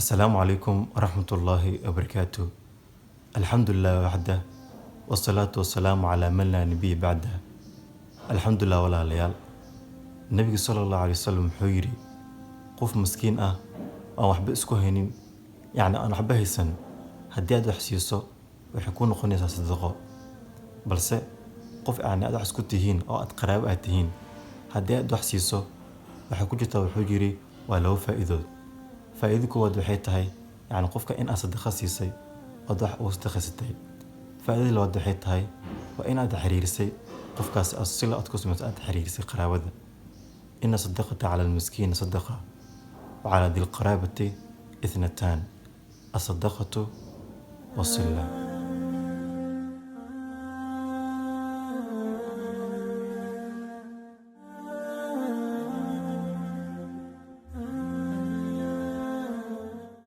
Asalaamu calaykum waraxmatullaahi wabarakaatuh. Alxamdulilah waxdah, wasalaatu wasalaamu calaa man laa nabiya bacdah. Alxamdulilah, walaalayaal. Nabiga sala Allahu calay wasalam wuxuu yidhi: qof maskiin ah aan waxba isku haynin, yacni aan waxba haysan, haddii aad wax siiso, waxay kuu noqonaysaa sadaqo. Balse qof yacni aad wax isku tihiin oo aad qaraabo aad tihiin, haddii aad wax siiso, waxay ku jirtaa, wuxuu yidhi, waa laba faa'iidood. Faa'iido koowaad waxay tahay yacni qofka in aad sadaqa siisay ood wax ugu sadaqaysatay. Faa'iidada labaad waxay tahay waa inaad xiriirisay qofkaas, aad sila aad ku samayso, aad xiriirisay qaraabada. Ina sadaqata cala almiskiini sadaqa wa cala dilqaraabati ithnataan, asadaqatu wasila.